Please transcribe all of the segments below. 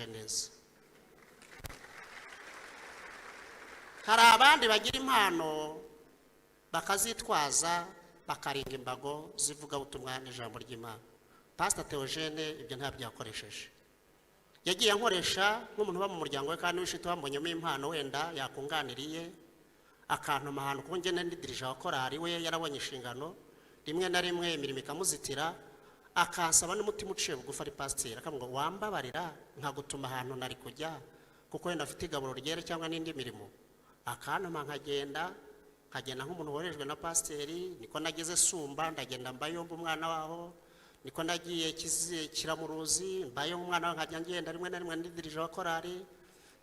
Neza, hari abandi bagira impano bakazitwaza, bakarenga imbago z'ivugabutumwa n'ijambo ry'Imana. Pasita Theogene ibyo ntabyo yakoresheje. Yagiye ankoresha nk'umuntu uba mu muryango we kandi w'inshuti, wambonyemo impano wenda yakunganiriye, akantuma ahantu kuko ngenda ndi dirija wa korari. We yarabonye inshingano, rimwe na rimwe imirimo ikamuzitira, akansaba n'umutima uciye bugufi, ari pasiteri, akavuga ngo: "Wambabarira nkagutuma ahantu nari kujya kuko wenda afite igaburo ryera cyangwa n'indi mirimo." Akantuma nkagenda nk'umuntu woherejwe na pasiteri. Niko nageze Sumba, ndagenda mbayo mba umwana waho. Niko nagiye Kiramuruzi, mbayo umwana waho, nkajya ngenda rimwe na rimwe ndi dirija wa korari.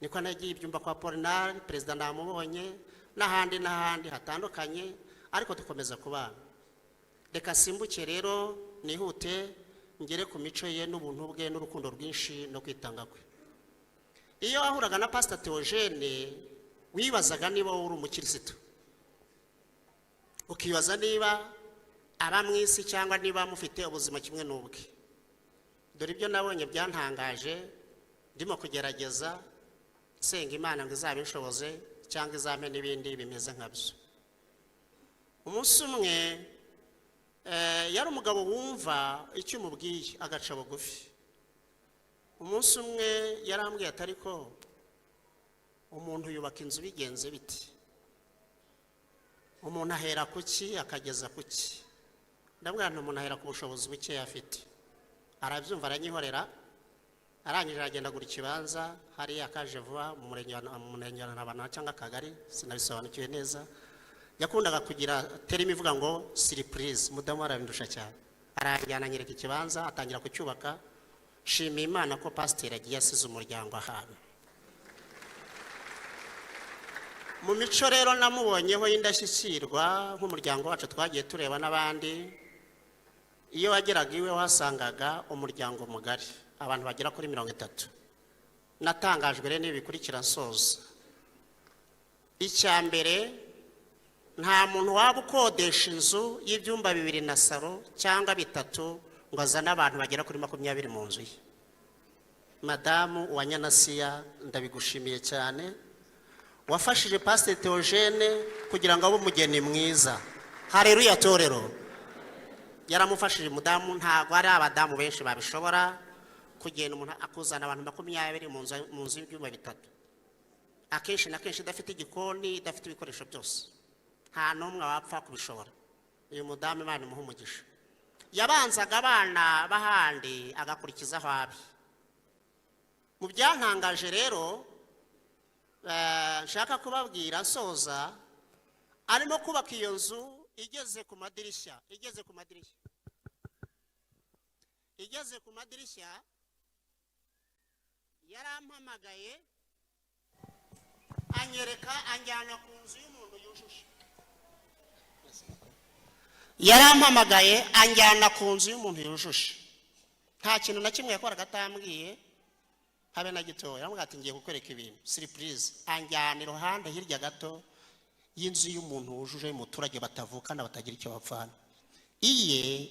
Niko nagiye ibyumba kwa Polinari, perezida namubonye, n'ahandi n'ahandi hatandukanye, ariko dukomeza kubana. Reka simbuke rero, nihute ngere ku mico ye n'ubuntu bwe n'urukundo rwinshi no kwitanga kwe. Iyo wahuraga na Pasita Theogene, wibazaga niba wowe uri umukirisitu, ukibaza niba aba mu isi cyangwa niba mufite ubuzima kimwe n'ubwe. Dore ibyo nabonye byantangaje, ndimo kugerageza nsenga Imana ngo izabinshoboze cyangwa izampe n'ibindi bimeze nkabyo. Umunsi umwe, yari umugabo wumva icyo umubwiye, agaca bugufi. Umunsi umwe yarambwiye ati: "Ariko umuntu yubaka inzu bigenze biti? Umuntu ahera ku ki akageza ku ki?" Ndabwira nti: "Umuntu ahera ku bushobozi bukeya afite." Arabyumva, aranyihorera. Arangije aragenda agura ikibanza hariya kaje vuba mu murenge wa Ntabana cyangwa akagari, sinabisobanukiwe neza. Yakundaga kugira terme ivuga ngo "surprise". Mudamu arabindusha cyane. Aranjyana, anyereka ikibanza, atangira kucyubaka. Shimiye Imana ko pasiteri agiye asize umuryango ahantu. Mu mico rero namubonyeho y'indashyikirwa nk'umuryango wacu twagiye tureba n'abandi, iyo wageraga iwe wasangaga umuryango mugari, abantu bagera kuri 30. Natangajwe rero n'ibi bikurikira nsoza. Icya mbere, nta muntu waba ukodesha inzu y'ibyumba bibiri na salo cyangwa bitatu ngo azane abantu bagera kuri 20 mu nzu ye. Madamu wa Nyanasiya, ndabigushimiye cyane, wafashije Pasiteri Theogene kugira ngo abe umugeni mwiza. Hareruya torero! Yaramufashije umudamu. Ntabwo ari abadamu benshi babishobora kugenda umuntu akuzana abantu 20 mu nzu y'ibyumba bitatu, akenshi na kenshi idafite igikoni, idafite ibikoresho byose. Nta n'umwe wapfa kubishobora. Uyu mudamu, Imana imuha umugisha. Yabanzaga abana b'ahandi, agakurikizaho abe. Mu byantangaje rero, nshaka kubabwira nsoza, arimo kubaka iyo nzu, igeze ku madirishya, yarampamagaye, anyereka, anjyana ku nzu y'umuntu yujuje. Yarampamagaye, anjyana ku nzu y'umuntu yujuje. Nta kintu na kimwe yakoraga atambwiye, habe na gitoya. Yaramubwira ati: "Ngiye kukwereka ibintu surprise." Anjyana iruhande hirya gato y'inzu y'umuntu wujuje, y'umuturage batavukana, batagira icyo bapfana. Iye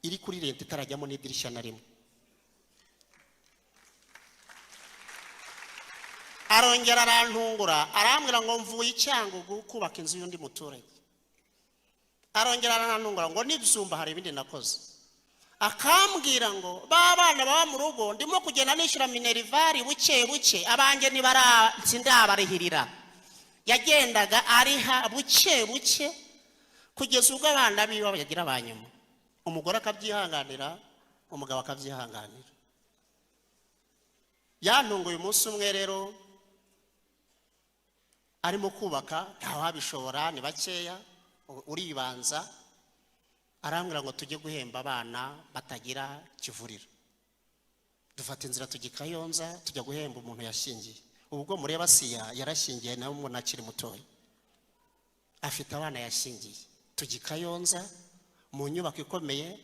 iri kuri leta, itarajyamo n'idirishya na rimwe. Arongera arantungura, arambwira ngo: "Mvuye i Cyangugu kubaka inzu y'undi muturage." Arongera arantungura ngo n'ibyumba hari ibindi nakoze. Akambwira ngo: "Ba bana baba mu rugo ndimo kugenda nishyura minerval buke buke, abanjye ntibaratsindabarihirira." Yagendaga ariha buke buke kugeza ubwo abana biwe bagira ba nyuma. Umugore akabyihanganira, umugabo akabyihanganira. Yantunguye umunsi umwe rero arimo kubaka. Ntawabishobora, ni bakeya, uribanza. Arambwira ngo tujye guhemba abana batagira kivurira. Dufata inzira tujya i Kayonza, tujya guhemba umuntu yashyingiye. Ubwo mureba siya yarashyingiye nawe, umuntu akiri mutoya, afite abana yashyingiye. Tujya i Kayonza mu nyubako ikomeye.